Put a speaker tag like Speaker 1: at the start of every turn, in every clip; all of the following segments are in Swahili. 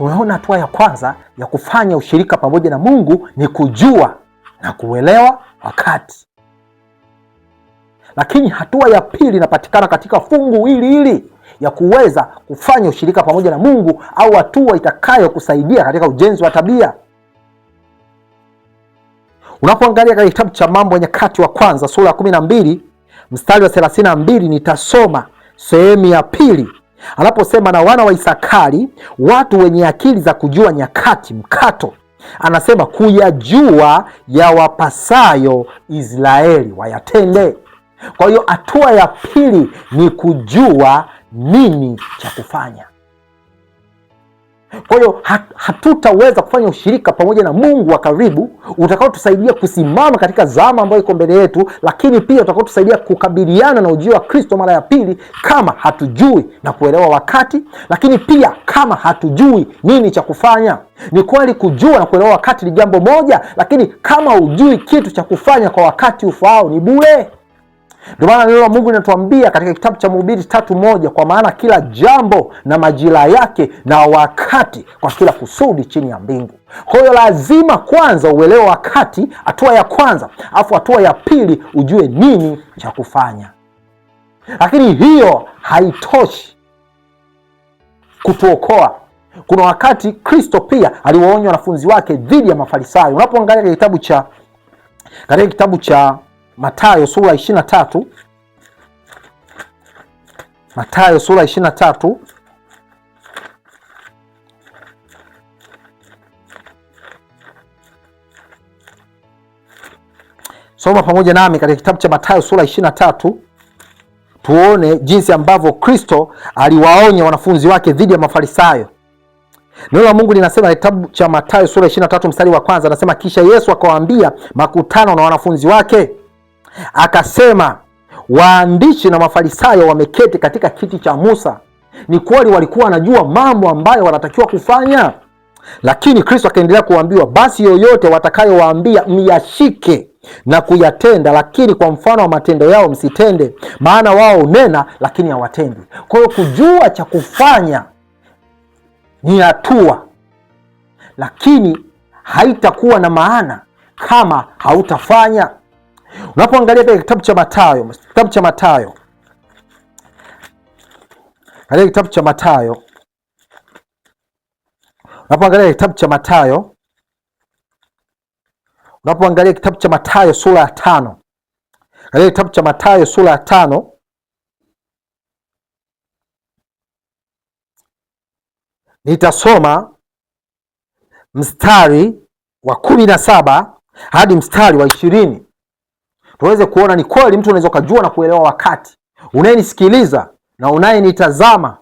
Speaker 1: Tumeona hatua ya kwanza ya kufanya ushirika pamoja na Mungu ni kujua na kuelewa wakati. Lakini hatua ya pili inapatikana katika fungu hili hili ya kuweza kufanya ushirika pamoja na Mungu, au hatua itakayokusaidia katika ujenzi wa tabia. Unapoangalia katika kitabu cha Mambo ya Nyakati wa Kwanza sura ya 12 mstari wa 32, nitasoma sehemu ya pili anaposema, na wana wa Isakari watu wenye akili za kujua nyakati mkato, anasema kuyajua yawapasayo Israeli wayatende. Kwa hiyo hatua ya pili ni kujua nini cha kufanya. Kwa hiyo hatutaweza kufanya ushirika pamoja na Mungu wa karibu utakaotusaidia kusimama katika zama ambayo iko mbele yetu, lakini pia utakaotusaidia kukabiliana na ujio wa Kristo mara ya pili, kama hatujui na kuelewa wakati, lakini pia kama hatujui nini cha kufanya. Ni kweli kujua na kuelewa wakati ni jambo moja, lakini kama hujui kitu cha kufanya kwa wakati ufaao ni bure. Ndio maana neno la Mungu linatuambia katika kitabu cha Mhubiri 3:1, kwa maana kila jambo na majira yake na wakati kwa kila kusudi chini ya mbingu. Kwa hiyo lazima kwanza uelewe wakati, hatua ya kwanza, afu hatua ya pili ujue nini cha kufanya. Lakini hiyo haitoshi kutuokoa. Kuna wakati Kristo pia aliwaonya wanafunzi wake dhidi ya Mafarisayo. Unapoangalia katika kitabu cha Mathayo sura 23, Mathayo sura 23 soma pamoja nami katika kitabu cha Mathayo sura 23, tuone jinsi ambavyo Kristo aliwaonya wanafunzi wake dhidi ya Mafarisayo. Neno la Mungu linasema kitabu cha Mathayo sura 23 mstari wa kwanza, anasema kisha Yesu akawaambia makutano na wanafunzi wake akasema, waandishi na Mafarisayo wameketi katika kiti cha Musa. Ni kweli walikuwa wanajua mambo ambayo wanatakiwa kufanya, lakini Kristo akaendelea kuambiwa, basi yoyote watakayowaambia myashike na kuyatenda, lakini kwa mfano wa matendo yao msitende, maana wao hunena lakini hawatendi. Kwa hiyo kujua cha kufanya ni hatua, lakini haitakuwa na maana kama hautafanya. Unapoangalia katika kitabu cha Mathayo, kitabu cha Mathayo, katika kitabu cha Mathayo, unapoangalia kitabu cha Mathayo, unapoangalia kitabu cha Mathayo sura ya 5, katika kitabu cha Mathayo sura ya 5 nitasoma mstari wa 17 hadi mstari wa 20. Tuweze kuona ni kweli mtu unaweza kujua na kuelewa wakati. Unayenisikiliza na unayenitazama,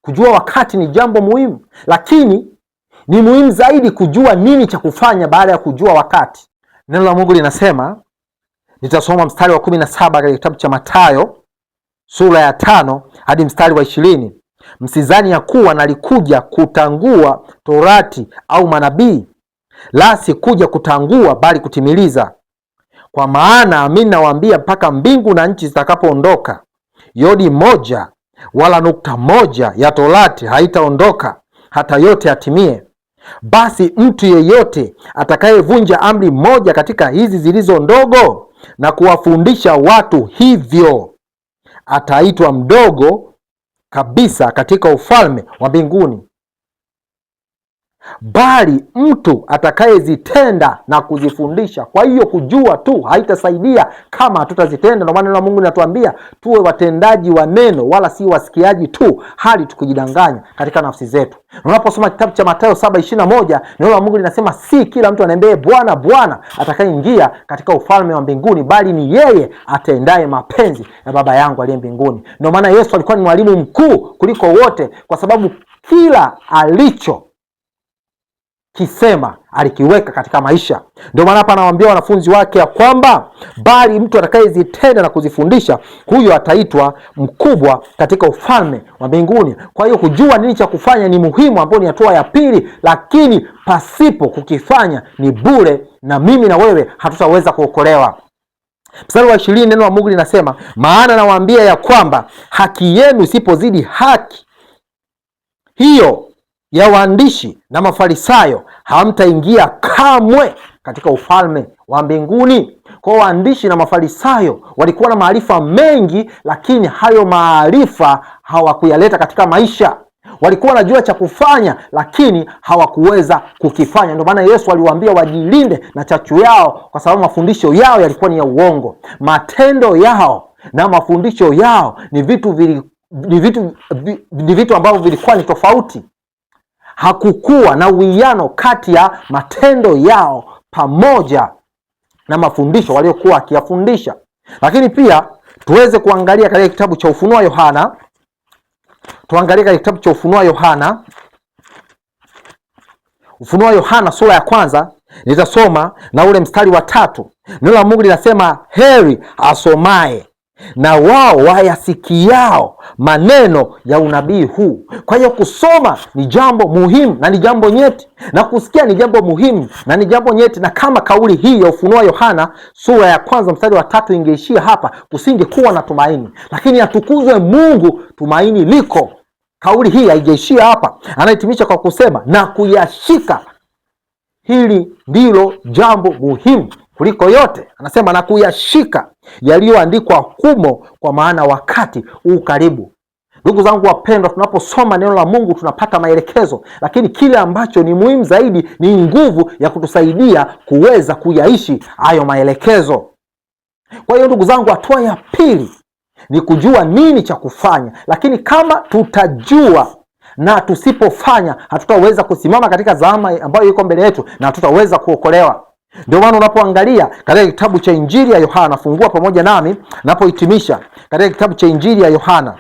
Speaker 1: kujua wakati ni jambo muhimu, lakini ni muhimu zaidi kujua nini cha kufanya baada ya kujua wakati. Neno la Mungu linasema, nitasoma mstari wa 17 katika kitabu cha Mathayo sura ya 5 hadi mstari wa 20. Msizani ya kuwa nalikuja kutangua torati au manabii, la si kuja kutangua bali kutimiliza. Kwa maana amin nawaambia, mpaka mbingu na nchi zitakapoondoka, yodi moja wala nukta moja ya torati haitaondoka hata yote yatimie. Basi mtu yeyote atakayevunja amri moja katika hizi zilizo ndogo na kuwafundisha watu hivyo, ataitwa mdogo kabisa katika ufalme wa mbinguni. Bali mtu atakayezitenda na kuzifundisha. Kwa hiyo kujua tu haitasaidia kama hatutazitenda. Ndio maana neno la Mungu linatuambia tuwe watendaji wa neno, wala si wasikiaji tu, hali tukijidanganya katika nafsi zetu. Unaposoma kitabu cha Mathayo 7:21, neno la Mungu linasema si kila mtu anayeambia Bwana Bwana atakayeingia katika ufalme wa mbinguni, bali ni yeye atendaye mapenzi ya Baba yangu aliye mbinguni. Ndio maana Yesu alikuwa ni mwalimu mkuu kuliko wote, kwa sababu kila alicho kisema alikiweka katika maisha. Ndio maana hapa anawaambia wanafunzi wake ya kwamba bali mtu atakayezitenda na kuzifundisha, huyo ataitwa mkubwa katika ufalme wa mbinguni. Kwa hiyo kujua nini cha kufanya ni muhimu, ambayo ni hatua ya pili, lakini pasipo kukifanya ni bure, na mimi na wewe hatutaweza kuokolewa. Mstari wa 20 neno la Mungu linasema, maana nawaambia ya kwamba haki yenu isipozidi haki hiyo ya waandishi na Mafarisayo, hamtaingia kamwe katika ufalme wa mbinguni. Kwa waandishi na Mafarisayo walikuwa na maarifa mengi, lakini hayo maarifa hawakuyaleta katika maisha. Walikuwa wanajua cha kufanya, lakini hawakuweza kukifanya. Ndio maana Yesu aliwaambia wajilinde na chachu yao, kwa sababu mafundisho yao yalikuwa ni ya uongo. Matendo yao na mafundisho yao ni vitu ambavyo vilikuwa ni tofauti. Hakukuwa na uwiano kati ya matendo yao pamoja na mafundisho waliokuwa akiyafundisha. Lakini pia tuweze kuangalia katika kitabu cha Ufunuo Yohana, tuangalie katika kitabu cha Ufunuo Yohana, Ufunuo Yohana sura ya kwanza, nitasoma na ule mstari wa 3. Neno la Mungu linasema, heri asomaye na wao wayasikiao maneno ya unabii huu. Kwa hiyo kusoma ni jambo muhimu na ni jambo nyeti, na kusikia ni jambo muhimu na ni jambo nyeti. Na kama kauli hii ya Ufunuo Yohana sura ya kwanza mstari wa 3 ingeishia hapa, kusingekuwa na tumaini. Lakini atukuzwe Mungu, tumaini liko. Kauli hii haijaishia hapa, anahitimisha kwa kusema na kuyashika. Hili ndilo jambo muhimu kuliko yote. Anasema na kuyashika yaliyoandikwa humo, kwa maana wakati u karibu. Ndugu zangu wapendwa, tunaposoma neno la Mungu tunapata maelekezo, lakini kile ambacho ni muhimu zaidi ni nguvu ya kutusaidia kuweza kuyaishi hayo maelekezo. Kwa hiyo ndugu zangu, hatua ya pili ni kujua nini cha kufanya, lakini kama tutajua na tusipofanya, hatutaweza kusimama katika zama ambayo iko mbele yetu na hatutaweza kuokolewa. Ndio maana unapoangalia katika kitabu cha Injili ya Yohana, fungua pamoja nami napohitimisha katika kitabu cha Injili ya Yohana,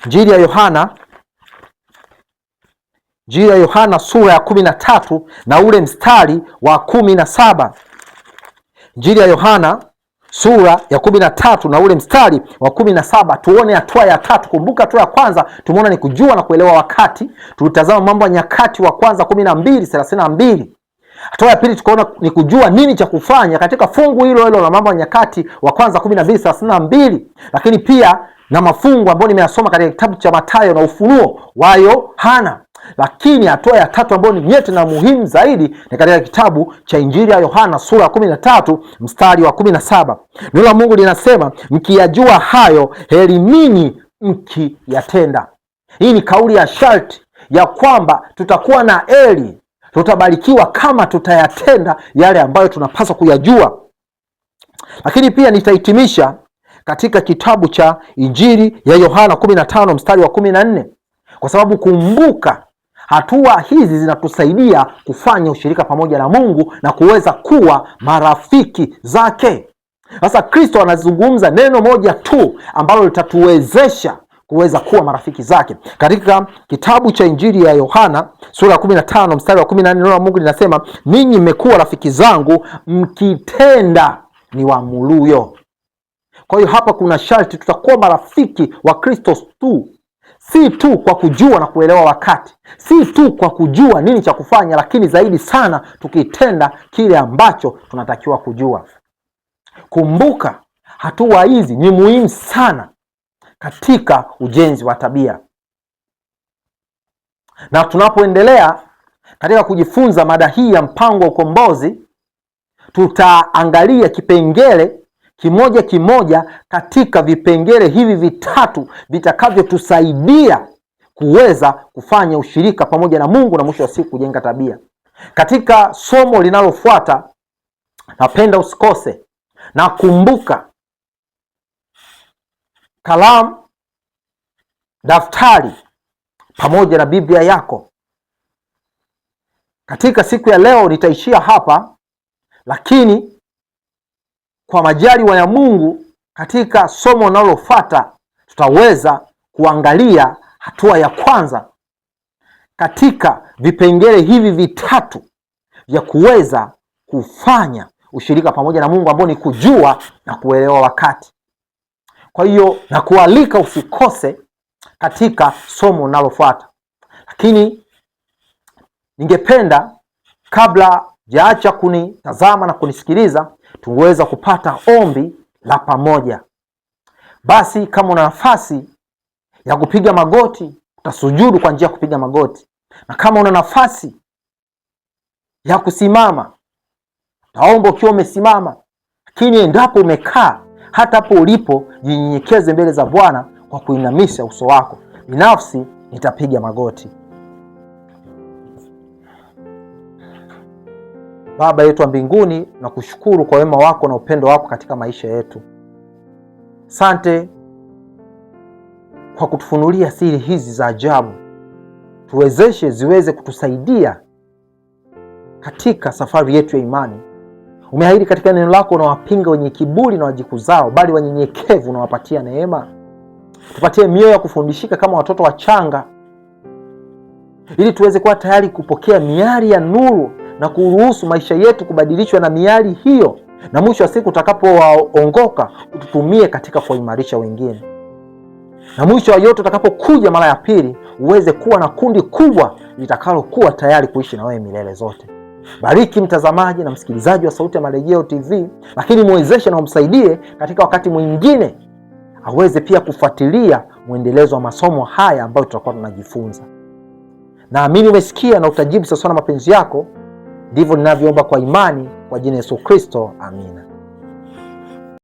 Speaker 1: Injili ya Yohana, Injili ya Yohana sura ya 13 na ule mstari wa 17. Injili ya Yohana sura ya 13 na ule mstari wa 17, tuone hatua ya tatu. Kumbuka hatua ya kwanza tumeona ni kujua na kuelewa wakati. Tulitazama Mambo ya Nyakati wa Kwanza 12:32. Hatua ya pili tukaona ni kujua nini cha kufanya katika fungu hilo hilo la Mambo ya Nyakati wa Kwanza 12:32, lakini pia na mafungu ambayo nimeyasoma katika kitabu cha Mathayo na Ufunuo wa Yohana. Lakini hatua ya tatu ambayo ni nyeti na muhimu zaidi ni katika kitabu cha Injili ya Yohana sura ya 13 mstari wa 17. Neno la Mungu linasema, mkiyajua hayo heri ninyi mkiyatenda. Hii ni kauli ya sharti ya kwamba tutakuwa na heri, tutabarikiwa kama tutayatenda yale ambayo tunapaswa kuyajua. Lakini pia nitahitimisha katika kitabu cha Injili ya Yohana 15 mstari wa 14, kwa sababu kumbuka hatua hizi zinatusaidia kufanya ushirika pamoja na Mungu na kuweza kuwa marafiki zake. Sasa Kristo anazungumza neno moja tu ambalo litatuwezesha kuweza kuwa marafiki zake. Katika kitabu cha Injili ya Yohana sura ya 15 mstari wa 14, neno la Mungu linasema, ninyi mmekuwa rafiki zangu mkitenda niwaamuluyo. Kwa hiyo hapa kuna sharti, tutakuwa marafiki wa Kristo tu, si tu kwa kujua na kuelewa wakati, si tu kwa kujua nini cha kufanya, lakini zaidi sana tukitenda kile ambacho tunatakiwa kujua. Kumbuka hatua hizi ni muhimu sana katika ujenzi wa tabia. Na tunapoendelea katika kujifunza mada hii ya mpango wa ukombozi, tutaangalia kipengele kimoja kimoja katika vipengele hivi vitatu vitakavyotusaidia kuweza kufanya ushirika pamoja na Mungu na mwisho wa siku kujenga tabia. Katika somo linalofuata, napenda usikose, na kumbuka kalamu, daftari pamoja na Biblia yako. Katika siku ya leo nitaishia hapa, lakini kwa majaliwa ya Mungu katika somo linalofuata tutaweza kuangalia hatua ya kwanza katika vipengele hivi vitatu vya kuweza kufanya ushirika pamoja na Mungu, ambao ni kujua na kuelewa wakati. Kwa hiyo nakualika usikose katika somo linalofuata. Lakini ningependa kabla jaacha kunitazama na kunisikiliza, tungeweza kupata ombi la pamoja. Basi kama una nafasi ya kupiga magoti, Utasujudu kwa njia ya kupiga magoti, na kama una nafasi ya kusimama, taomba ukiwa umesimama. Lakini endapo umekaa, hata hapo ulipo, jinyenyekeze mbele za Bwana kwa kuinamisha uso wako. Binafsi nitapiga magoti. Baba yetu wa mbinguni, nakushukuru kwa wema wako na upendo wako katika maisha yetu. Sante kwa kutufunulia siri hizi za ajabu, tuwezeshe ziweze kutusaidia katika safari yetu ya imani. Umeahidi katika neno lako unawapinga wenye kiburi na wajikuzao, bali wanyenyekevu unawapatia neema. Tupatie mioyo ya kufundishika kama watoto wachanga, ili tuweze kuwa tayari kupokea miali ya nuru na kuruhusu maisha yetu kubadilishwa na miali hiyo, na mwisho wa siku utakapowaongoka ututumie katika kuwaimarisha wengine, na mwisho wa yote utakapokuja mara ya pili uweze kuwa na kundi kubwa litakalokuwa tayari kuishi na wewe milele zote. Bariki mtazamaji na msikilizaji wa Sauti ya Marejeo TV, lakini muwezeshe na umsaidie katika wakati mwingine aweze pia kufuatilia mwendelezo wa masomo haya ambayo tutakuwa tunajifunza. Naamini umesikia na utajibu sawasawa na mapenzi yako. Ndivyo ninavyoomba kwa imani kwa jina Yesu Kristo, amina.